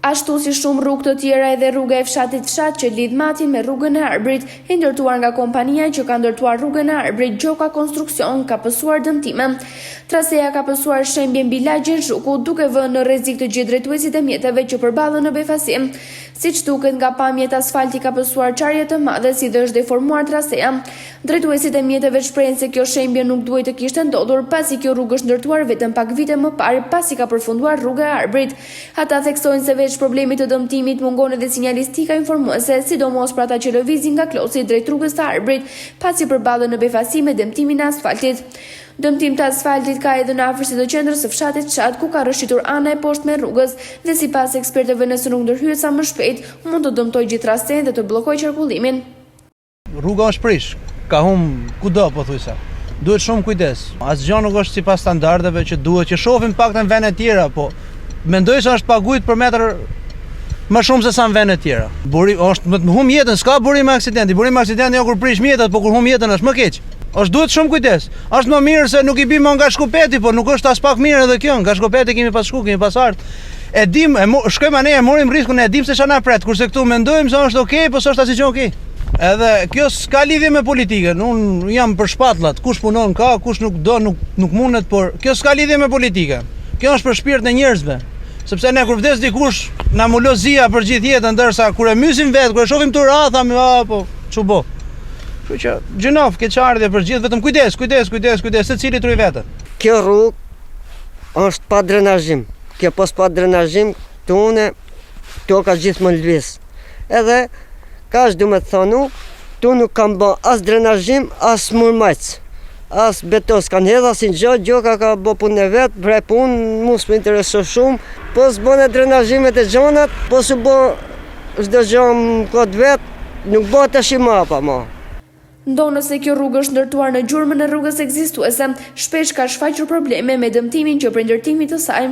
Ashtu si shumë rrugë të tjera edhe rruga e fshatit Fshat që lidh Matin me rrugën e Arbrit, e ndërtuar nga kompania që ka ndërtuar rrugën e Arbrit, Gjoka Konstruksion, ka pësuar dëmtime. Traseja ka pësuar shembje mbi lagjen Zhuku, duke vënë në rrezik të gjithë drejtuesit e mjeteve që përballen në befasi. Siç duket nga pamjet, asfalti ka pësuar çarje të madhe si dhe është deformuar traseja. Drejtuesit e mjeteve shprehen se kjo shembje nuk duhej të kishte ndodhur, pasi kjo rrugë është ndërtuar vetëm pak vite më parë, pasi ka përfunduar rruga e Arbrit. Ata theksojnë se veç problemit të dëmtimit mungon edhe sinjalistika informuese, sidomos për ata që lëvizin nga Klosi drejt rrugës së Arbrit, pasi përballen në befasi me dëmtimin e asfaltit. Dëmtim të asfaltit ka edhe në afërsi të qendrës së fshatit Fshat, ku ka rrëshqitur ana e poshtme e rrugës dhe sipas ekspertëve nëse nuk ndërhyhet sa më shpejt, mund të dëmtojë gjithë trasenë dhe të bllokojë qarkullimin. Rruga është prish, ka hum kudo pothuajse. Duhet shumë kujdes. Asgjë nuk është sipas standardeve që duhet që shohim të paktën në vende të tjera, po mendoj se është pagujt për metër më shumë se sa në vende të tjera. Burim është me të hum jetën, s'ka burim aksidenti. Burim aksidenti jo kur prish mjetet, po kur hum jetën është më keq. Është duhet shumë kujdes. Është më mirë se nuk i bim më nga Shkupeti, po nuk është aspak mirë edhe kjo. Nga Shkupeti kemi pas shku, kemi pas ardh. E dim, e shkojmë anej e morim riskun, e dim se çfarë na pret, kurse këtu mendojmë se është okay, po s'është asgjë okay. Edhe kjo s'ka lidhje me politikën. Unë jam për shpatllat, kush punon ka, kush nuk do nuk nuk mundet, por kjo s'ka lidhje me politikën. Kjo është për shpirtin e njerëzve. Sepse ne kur vdes dikush, na mulo zia për gjithë jetën, ndërsa kur e mysim vetë, kur e shohim tu ra, thamë, "A po, ç'u bë?" Kështu që gjynah, keqardhje për gjithë, vetëm kujdes, kujdes, kujdes, kujdes, secili të ruaj veten. Kjo rrugë është pa drenazhim. Kjo pos pa drenazhim, tune, toka gjithmonë lëviz. Edhe, kaq du me të thonu, tu nuk kanë bo as drenazhim, as murmajc. As beton s'kanë hedh, as një gjo, gjoka ka bo punën e vet, bre punë, mu s'më intereso shumë, po s'bone drenazhimet e gjonat, po s'u bo çdo gjo në kohë të vet, nuk bëhet tash ma pa ma. Ndonëse kjo rrugë është ndërtuar në gjurmën e rrugës ekzistuese, shpesh ka shfaqur probleme me dëmtimin që prej ndërtimit të saj.